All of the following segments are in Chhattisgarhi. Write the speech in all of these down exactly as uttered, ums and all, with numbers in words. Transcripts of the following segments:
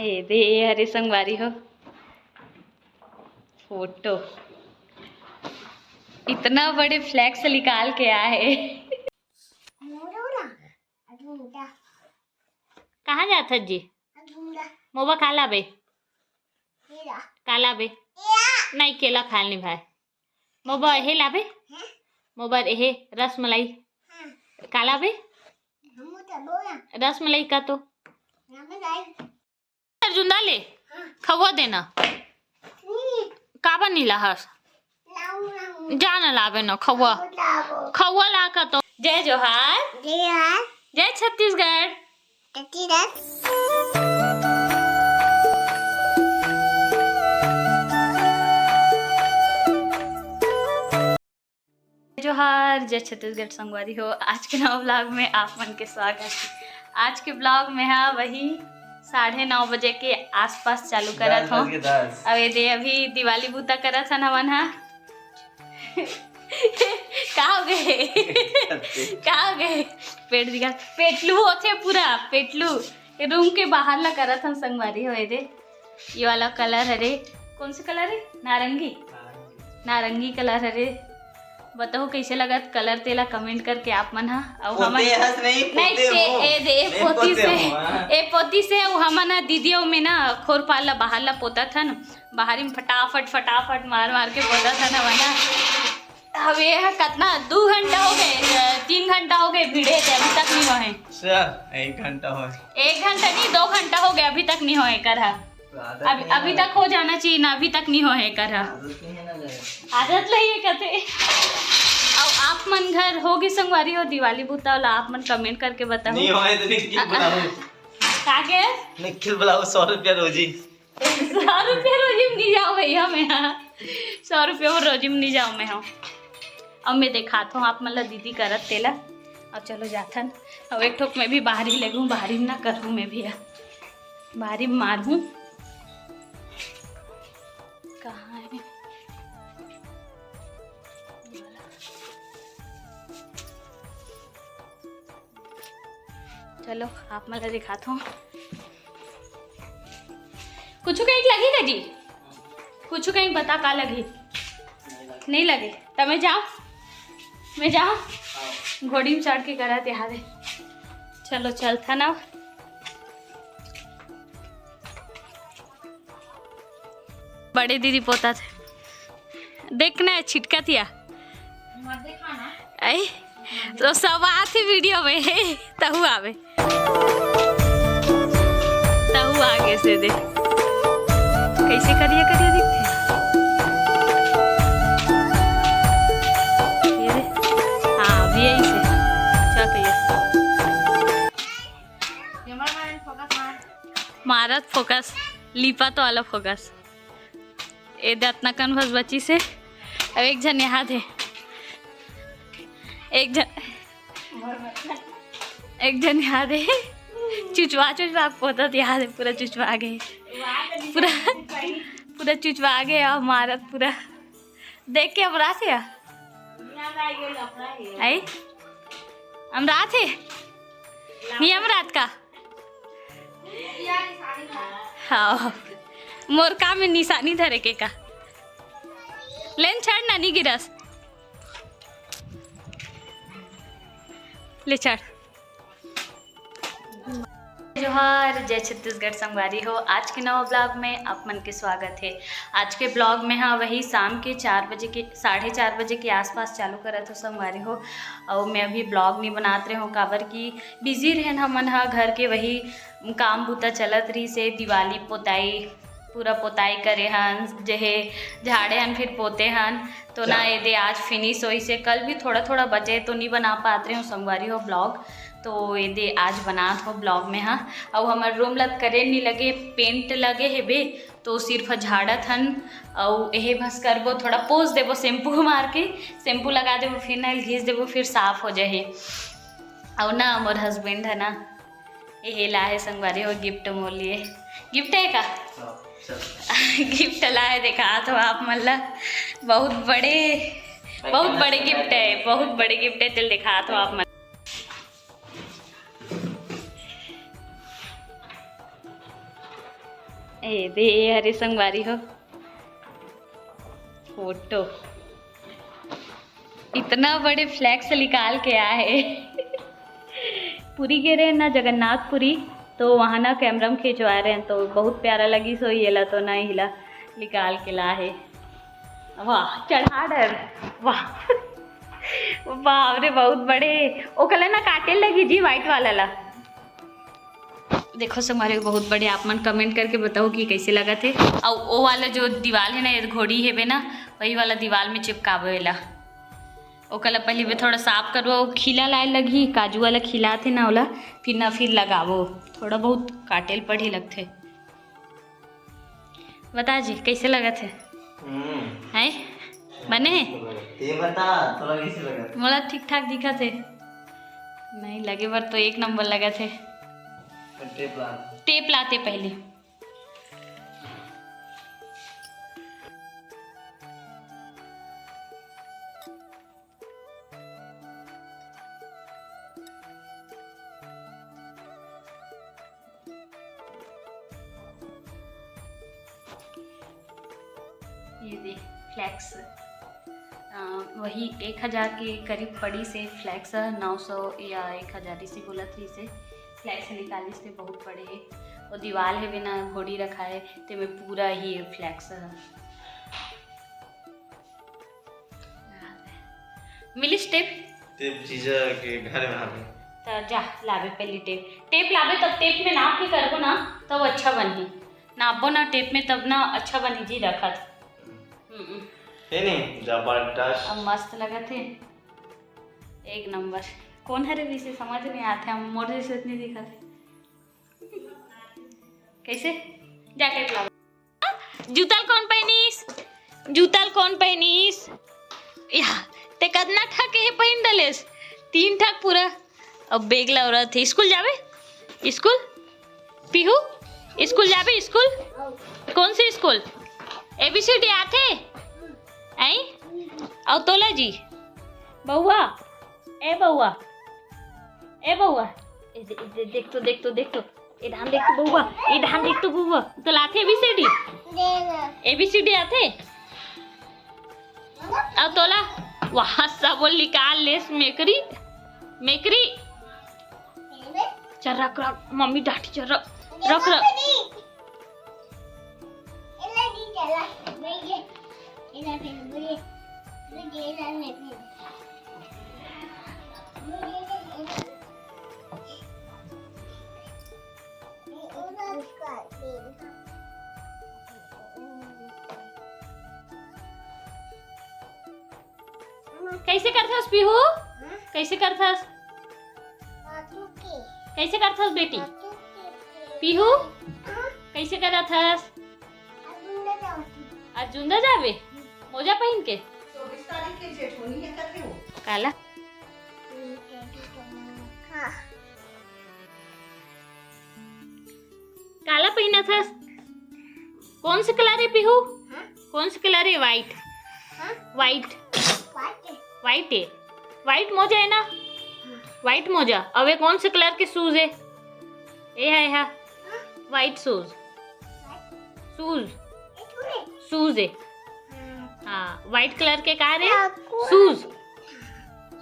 ये दे, ये हरे संगवारी हो फोटो, इतना बड़े फ्लैक्स निकाल के आए। कहाँ जात हस जी? मोबा का लाबे? का लाबे? नहीं, केला खाल नहीं भाई। मोबा एहे लाबे? मोबा एहे रसमलाई। का लाबे? रसमलाई का तो। अर्जुन दा ले, खवा देना। काबर नहीं लाहस? जा न लाबे न खवा। खवा ला का तो। जय जोहार। जय जोहार। जय छत्तीसगढ़। छत्तीसगढ़। जोहार, जय छत्तीसगढ़ संगवारी हो। आज के नवा ब्लॉग में आप मन के स्वागत है। आज के ब्लॉग में हा वही साढ़े नौ बजे के आसपास चालू करत हो। दस बज के दस। अब ये दे अभी दिवाली बूता करत हन हमन हा। का हो गए? का हो गए? पेट दिखा, पेटलू होथे पूरा, पेटलू। ये रूम के बाहर ला करत हन संगवारी हो। ये दे, ये वाला कलर हरे, कौन से कलर है? नारंगी। नारंगी कलर हरे। बताओ कैसे लगत कलर, तेला कमेंट करके आप मन हा। अउ हमन पोते हस नहीं, नहीं, पोते ते, हो। ए दे, ए नहीं, पोती पोते से, हो, हाँ। ए पोती से, अउ हमन हा दीदी अउ में ना खोर पार ला बाहर ला पोतत हन, बाहरी में फटाफट फटाफट मार मार के पोतत हन हमन हा। अब ये ह कतना, दू घंटा हो गए, अ, तीन घंटा हो गए भिड़े थे, अभी तक नहीं होए। अच्छा, एक घंटा होए। एक घंटा नहीं, दो घंटा हो गए, अभी तक नहीं होए कर हा। तो आदत अब नहीं है अभी ना। तक हो जाना चाहिए ना, अभी तक नहीं होए कर हा। आदत नहीं है ना जरा। आदत नहीं है कते। अब आप मन घर होगे संगवारी हो दिवाली बुता वाला, आप मन कमेंट करके बताओ। नहीं होए तो निखिल बुलाओ। का के? निखिल बुलाओ, सौ रुपया रोजी। सौ रुपया रोजी में नहीं जाओ भैया, मैं हाँ। सौ रुपया में रोजी में नहीं जाओ मैं हाँ। अब मैं दिखात हूँ आप मन ला दीदी करत तेला। अब चलो जाथन। अब एक ठोक मैं भी बाहरी लेगूँ, बाहरी में ना करूँ मैं भी। बाहरी में मारहूँ। कहाँ है? चलो, आप मन ला दिखात हूँ। कुछ कहीं लगी का जी? कुछ कहीं बता का लगी? नहीं लगे। त मैं जाओ, मैं जाओ। घोड़ी में चढ़ के करत यहाँ दे। चलो, चलथन अब। बड़े दीदी पोतथे। देखना है, छिटकत या। मत दिखाना। ऐ, तो सब आथे वीडियो में, तहू आवे। तहू आगे से दे। कैसे करिया करिया दिखथे? ये दे। हाँ, अभी यही से। चल भैया। मारत फोकस, लीपा तो वाला फोकस। ए दे अतना कन बस बची से। अब एक झन यहाँ दे, एक झन, एक झन यहाँ दे। चुचवा, चुचवा पोतत यहाँ दे, पूरा चुचवा गे, पूरा, पूरा चुचवा गे। अब मारत पूरा देख के अब रात है। आई? हम रात है? नियम रात का? हाँ, मोर का में निशानी धरे के का? लेन चढ़ ना, नी गिरस। ले चढ़। जोहार, जय छत्तीसगढ़ संगवारी हो। आज के नवा ब्लॉग में आप मन के स्वागत है। आज के ब्लॉग में हाँ, वही शाम के चार बजे के, साढ़े चार बजे के आसपास चालू करत हो संगवारी हो। और मैं अभी ब्लॉग नहीं बनात रहे हूँ, काबर कि बिजी रहेन हमन ह। घर के वही काम बूता चलत रहिस हे, दिवाली पोताई, पूरा पोताई करे हन, जेहे झाड़े हन, फिर पोते हन, तो ना अच्छा। एदे आज फिनिश होइस हे। कल भी थोड़ा थोड़ा बचे तो नहीं बना पात रहे हूँ संगवारी हो ब्लॉग, तो एदे आज बनात हो ब्लॉग में। हाँ, अउ हमर रूम लत करेंट नहीं लगे, पेंट लगे हेबे, तो सिर्फ झाड़त हन। अउ एहे बस करबो, थोड़ा पोंछ देबो शैम्पू मार के, शैम्पू लगा देबो, फिर नाइल घिस देबो, फिर साफ हो जाही। अउ ना मोर हस्बैंड है ना, एहे लाहे संगवारी हो गिफ्ट मोर लिए। गिफ्ट है का? हाँ, चल। गिफ्ट लाहे, देखात हो आप मन ला। बहुत बड़े, बहुत बड़े गिफ्ट है, बहुत बड़े गिफ्ट है, तेल देखात हो आप मन। ए दे, ए हरे संगवारी हो, फोटो इतना बड़े फ्लैक्स निकाल के आए। पुरी गे रहे ना, जगन्नाथपुरी, तो वहाँ ना कैमरा में खिंचवा रहे हैं, तो बहुत प्यारा लगी। सो ये ला तो ना हिला निकाल के ला है। वाह, चढ़ा डर। वाह। बाप रे, बहुत बड़े। ओकला ना काटे लगी जी, व्हाइट वाला ला। देखो संगवारी, बहुत बड़े। आप मन कमेंट करके बताओ कि कैसे लगत हे। अउ ओ वाला जो दीवाल है ना, ये घोड़ी हेबे ना, वही वाला दीवाल में चिपकाबो एला। ओकर ला पहले भी थोड़ा साफ करबो, खिला लाए लगही, काजू वाला खिलात हे ना ओला, फिर ना फिर लगाबो। थोड़ा बहुत काटे ल पड़ही लगथे। बता जी, कैसे लगत हे? हम्म। हैं? बने हे? ते बता, तोला कैसे लगत? मोला ठीक ठाक दिखत हे। नहीं, लगे बर तो एक नंबर लगत हे। टेप ला। टेप लाते पहले। ये दे, फ्लैक्स। अ, वही एक हजार के करीब पड़ी से फ्लैक्स ह, नौ सौ या एक हजार इसी बोलत रही से फ्लैक्स निकाली से। बहुत बड़े हे। वो दीवाल हेबे ना, घोड़ी रखा है, ते में पूरा ही फ्लैक्स है। मिलिस टेप? टेप जीजा के घर में हावे। त जा, लाबे पहली टेप। टेप लाबे, तब टेप में नाप के करबो ना, तब अच्छा बनही। नापबो ना टेप में, तब ना अच्छा बनही जी रखत। हम्म। हे नहीं, जबरदस्त। अब मस्त लगत हे, एक नंबर। कौन हरे वैसे समझ नहीं आते, हम मोर जैसे इतनी दिखत हे। कैसे? जा टेप लाबे। जूता ल कौन पहिनिस? जूता ल कौन पहिनिस? या, ते कतना ठक ये पहिन डलेस? तीन ठक पूरा। अब बेग ला रथे। स्कूल जाबे? स्कूल? पीहू? स्कूल जाबे? स्कूल? कौन से स्कूल? एबीसीडी आथे? आई? अउ तोला जी? बउआ? ए बउआ? ए बउआ? ए दे, ए दे, देख तो, देख तो, देख तो। ए धान देख तो बउआ, ए धान देख तो बउआ। तोला आथे एबीसीडी? एबीसीडी आथे? अउ तोला? वहाँ सब वो निकाल लेस मेकरी, मेकरी। चल रख, रख, मम्मी डांटी, चल रख, रख, रख। कैसे करथस पीहू? हाँ? कैसे करथस? पाछू के। कैसे करथस बेटी? पाछू के। पीहू? हाँ? कैसे करथस? अजुंदा जावत। अजुंदा जाबे? मोजा पहिन के? चौबीस तारीख के जेठोनी हे कथे वो। काला? हाँ। काला पहिनत हस? कौन से कलर हे पीहू? हाँ? कौन से कलर हे? व्हाइट। हाँ? व्हाइट। व्हाइट हे। व्हाइट हे। व्हाइट मोजा हे ना? हाँ। व्हाइट मोजा। अउ ये कौन से कलर के शूज हे? ये हे, ये हे। हाँ? White shoes. व्हाइट? शूज। ये शूज हे। शूज हे। हाँ। हाँ, व्हाइट कलर के का रे? आपको शूज।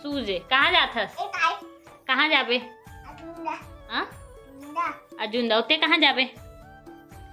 शूज हे। कहाँ जात हस? ये काय? कहाँ जाबे? अजुंदा। हाँ? अजुंदा। अजुंदा, अउ ते कहाँ जाबे?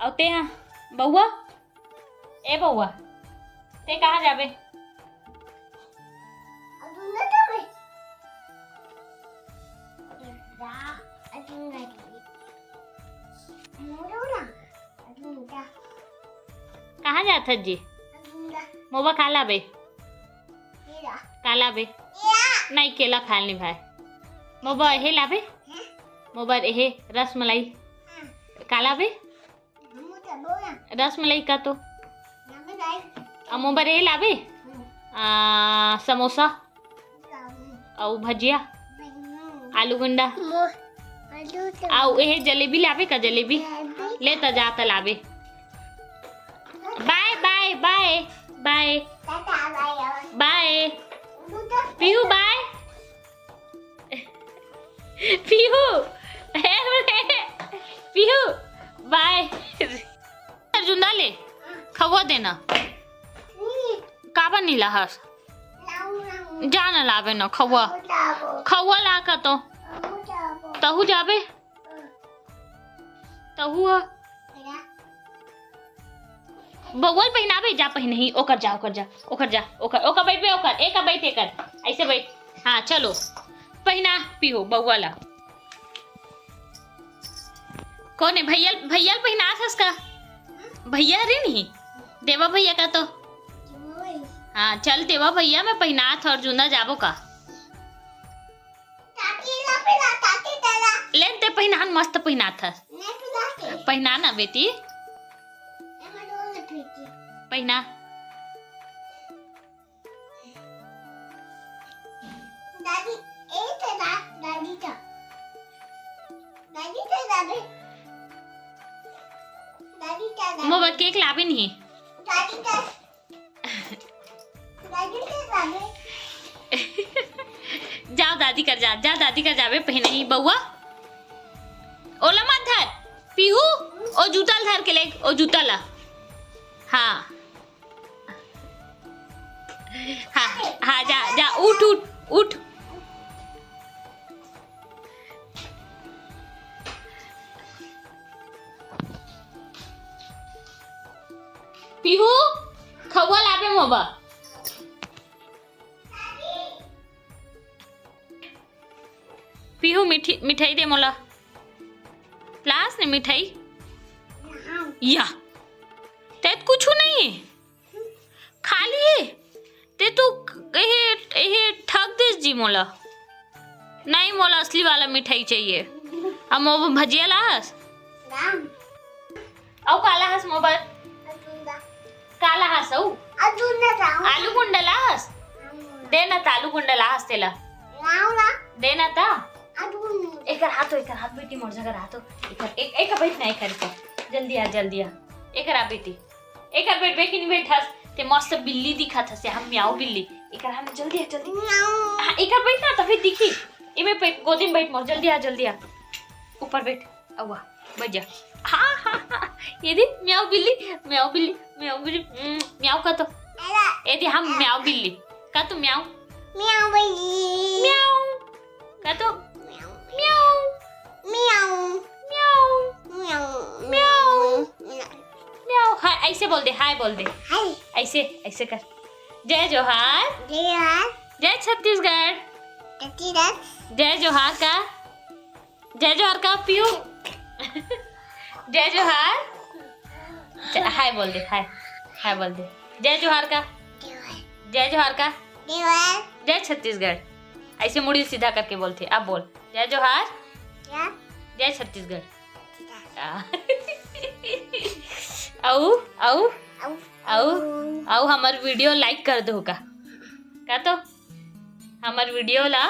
अउ ते हाँ, बउआ? ए बउआ, ते कहाँ जाबे? अजुंदा जाबे। अजुंदा, अजुंदा जाबे। मोरो ना, अजुंदा। कहाँ जात हस जी? अजुंदा। मोबा का लाबे? केला। का लाबे? केला। नहीं, केला खाल नहीं भाई। मोबा हे लाबे? हैं? मोबा हे रसमलाई। हाँ। का लाबे? हम तो बोला। रसमलाई का तो। रसमलाई। अउ मोबा हे लाबे? हम्म। आ, समोसा। लाबे। अउ भजिया। भजिया। आलू गुंडा। मो-, आलू तो अउ ये जलेबी लाबे का जलेबी? जलेबी। ले त जा त लाबे। बाय, बाय, बाय, बाय। टाटा, बाय, बाय। बाय। दूध। पीहू, बाय। पीहू, हे रे, पीहू, बाय। ले, खउवा देना। काबर नी लाहस? जा ना लाबे ना खउवा। खउवा ला का तो। तहू जाबे। तहू ह। बउआ ल पहिनाबे, जा पहिनही, ओकर जा, ओकर जा, ओकर जा, ओकर, ओकर बइठबे, ओकर, एकर बइठ, एकर, अइसे बइठ। हाँ, चलो, पहिना पीहू बउआ ला। कोन हे भइया ल, भइया ल पहिनात हस का? भइया हरे नहीं, देवा भइया का तो। हाँ, चल देवा भइया, मैं पहिनात हँव, अर्जुंदा जाबो का? ले ते पहिनान, मस्त पहिनात हस। पहिना ना बेटी। पहिना। दादी, ए तेरा, दादी का। दादी का, दादी। दादी का, दादी। मोर बर केक लाबे नहीं। दादी का। जाओ दादी कर जा, जा दादी कर जाबे पहिनही बउआ। ओला मत धर, पीहू, ओ जूता ल धर के ले, ओ जूता ला। हाँ। हाँ, हाँ, जा, जा, उठ, उठ, उठ। पीहू, खउवा लाबे मोर बर। पीहू, मिठी-, मिठाई दे मोला। लास ने मिठाई? या। ते कुछु नहीं हे। खाली हे। ते तो एहे, एहे ठग देस जी मोला। नहीं, मोला असली वाला मिठाई चाहिए। अब मोर भजिया लाहस? अउ का लाहस मोर बर? का लाहस अउ? आलू गुंडा लाहस? दे ना त आलू गुंडा लाहस तेला। दे ना त। एकर हाथ हो, एकर हाथ बेटी मोर जगह हाथ हो। एकर, एक, एक बैठ ना, एकर, एकर। जल्दी आ, जल्दी आ। एकर आ बेटी। एकर बैठ, बैठ के नहीं बैठस। ते मस्त बिल्ली दिखत हस, हम म्याऊ बिल्ली। एकर हाथ जल्दी आ, जल्दी। हाँ, एकर बैठ ना, तभी दिखी। एमे बैठ, गोदी में बैठ मोर, जल्दी आ, जल्दी आ। ऊपर बैठ। अवा, बजा। हाँ, हाँ, हाँ। ये देख, म्याऊ बिल्ली, म्याऊ बिल्ली, म्याऊ बिल्ली, उम्, म्याऊ का तो। ये देख, हम म्याऊ बिल्ली। का तो म्याऊ? म्याऊ बिल्ली। म्याऊ। का तो? म्याऊ। म्याऊ। म्याऊ। म्याऊ। हाय, ऐसे बोल दे, हाय बोल दे। हाय। ऐसे, ऐसे कर। जय जोहार। जय जोहार। जय छत्तीसगढ़। छत्तीसगढ़। जय जोहार का। जय जोहार का पीहू। जय जोहार। ज-, हाय बोल दे, हाय। हाय बोल दे। जय जोहार का। जय जोहार का। जय छत्तीसगढ़। ऐसे मुड़ी सीधा करके बोलथे। अब बोल, जय जोहार। जय छत्तीसगढ़। आ। अउ, अउ, अउ, अउ हमर video like कर दो का। का तो हमर video ला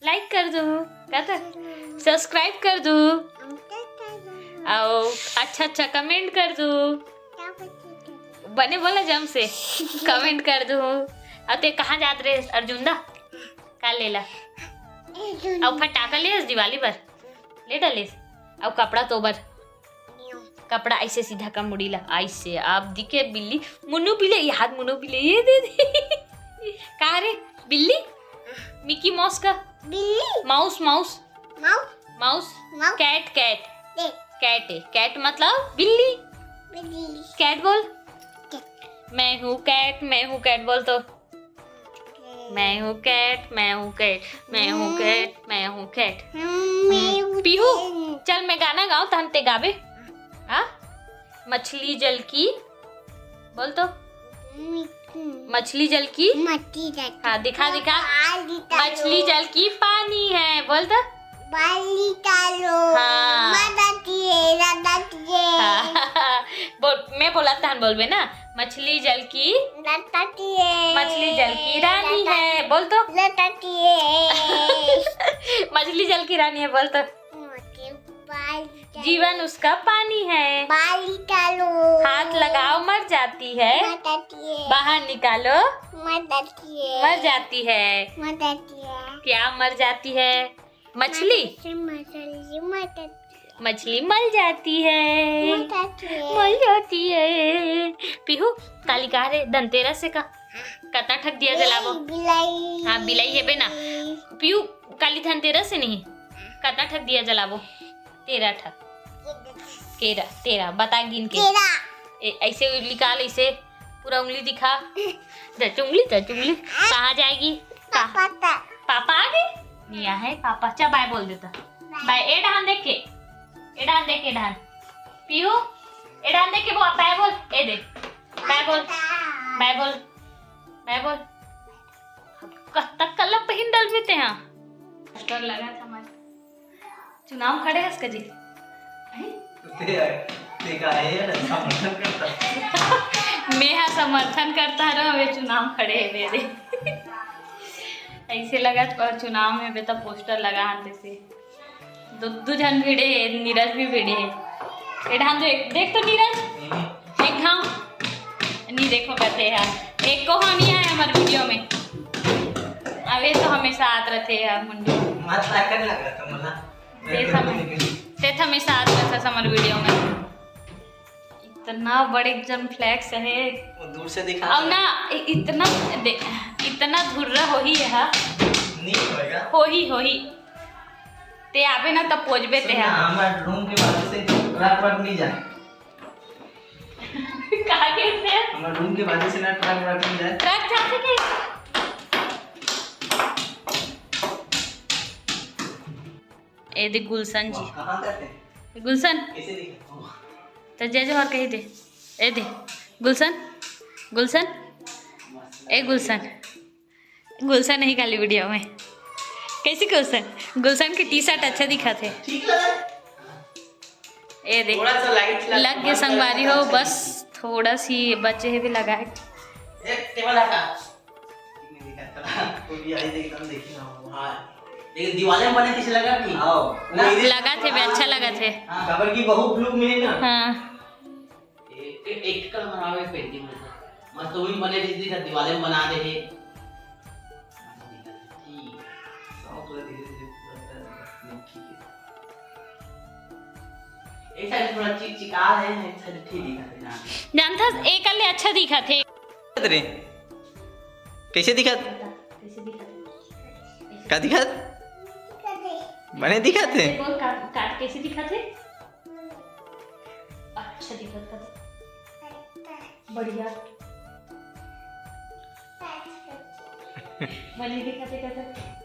like कर दू, का तो subscribe कर दू, अउ अच्छा अच्छा comment कर दू। बने बोला जम से comment कर दू। अउ ते कहाँ जात रहे अर्जुंदा? का लेला? अउ फटाका ले दिवाली बर? ले डालेस? अउ कपड़ा तो बर? कपड़ा ऐसे सीधा का मुड़ी ला, ऐसे। अब दिखे बिल्ली, मुन्नू बिल्ली, ये हाथ मुन्नू बिल्ली, ये दे दे। का रे? बिल्ली? मिकी माउस का? बिल्ली। Mouse, mouse. Mouse. Mouse. Mouse. Cat, cat। Cat। Cat है। Cat मतलब बिल्ली। बिल्ली। Cat बोल। Cat। मैं हूँ cat, मैं हूँ cat बोल तो। मैं हूँ cat, मैं हूँ cat, मैं हूँ cat, मैं हूँ cat। हम्म, मैं हूँ पीहू, cat। चल मैं गाना गाऊँ, तहन ते गाबे। हाँ? मछली जल की, बोल तो। मछली जल की। मछली जल की। हाँ, दिखा, दिखा। मछली जल की पानी है, बोल तो। बाली कालो। हाँ। मदतिए, मदतिए। हाँ। बोल, मैं बोला तहन बोलबे ना। मछली जल की। मदतिए। मछली जल की रानी है, बोल तो। मदतिए। मछली जल की रानी है, बोल तो। जीवन उसका पानी है। बाली कालो। हाथ लगाओ, मर जाती है। मदतिए। बाहर निकालो। मदतिए। मर जाती है। मदतिए। क्या मर जाती है? मछली? मछली, मछली, मछली। मछली मल जाती है। मल जाती है। मल जाती है। पीहू, काली का रे, धनतेरस हे का? कतना ठक दिया जलाबो? बिलाई। हाँ, बिलाई हेबे ना। पीहू, काली धनतेरस हे नहीं? कतना ठक दिया जलाबो? तेरह ठक। केरा, तेरह, बता गिन के। तेरह। ए, ऐसे निकाल, ऐसे पूरा उंगली दिखा। दे, उंगली, दे, उंगली। कहाँ जाएगी? का-, पापा ता। पापा आ गए? नहीं आए पापा। चा bye बोल देता। Bye। Bye। ए डहान देख के, ए डहान देख के, ए डहान। पीहू, ए डहान देख के वो bye बोल, ए दे। Bye बोल, पापा। Bye बोल, bye बोल। कब तक कलप पहिन डलबे तेहा? डर लगा था मैं। चुनाव खड़े हस का जी? ते, ते का है यार, समर्थन करता। मैं हा समर्थन करता रहो, वे चुनाव खड़े हे मेरे। ऐसे लगा तो चुनाव में बेटा पोस्टर लगा आते से। दो, दो झन भिड़े हे, नीरज भी भिड़े हे। ए डहान देख, देख तो नीरज, एक घाव। नहीं देखो कहते हैं, एक को हाँ नहीं आया हमारे वीडियो में। अबे तो हमेशा आत रहते हैं मुंडू। मत ताकत लग रहा था मला। ते समय, ते समय साथ में था समर वीडियो में। इतना बड़े एकदम फ्लैक्स है। वो दूर से दिखा अब ना, इ-, इतना दे-, इतना धुर्रा होही है। नहीं होएगा। होही, होही। ते आबे ना तब पोजबे ते सुन ना, है। हमारे रूम के बाजू से ट्रक व्रक नहीं जाए। कहाँ गिरते हैं? हमारे रूम के बाजू से ना ट्रक व्रक नहीं जाए। ट्रक जाते नहीं। ए दे गुलशन जी। वाह, कहाँ जाते हैं? गुलशन। कैसे दिखे? तो जय जोहार कही दे। ए दे। गुलशन। गुलशन। ए गुलशन। गुलशन नहीं खाली वीडियो में। कैसे गुलशन? गुलशन के टी शर्ट अच्छा दिखा थे। ठीक लगा। ए दे। थोड़ा सा लाइट लग, लग के बंद संगवारी कर हो, देना बस चाहिए। थोड़ा सी बचे है भी लगाए। एक टेबल हटा। वो भी आई एकदम देखी ना। हाँ। लेकिन दीवाले में बने किसी लगा नहीं। हाँ। ना, लगा थे भी, अच्छा लगा थे। हाँ, काबर की बहुत ब्लू में है ना। हाँ। ए-, ए-, एक कलर बनावे पेंटिंग में। मस्त वही बने जिस दिन दीवाले में बना दे है। एक साइड थोड़ा चिकचिका है, एक साइड ठीक दिखा है। जानथस, एक ले अच्छा दिखा थे। रे, कैसे दिखा? कैसे दिखा थे? का दिखा? बने दिखा थे? बोल, काट, काट कैसे दिखा थे? अच्छा दिखा थे। बढ़िया। बने दिखा थे, दिखा थे।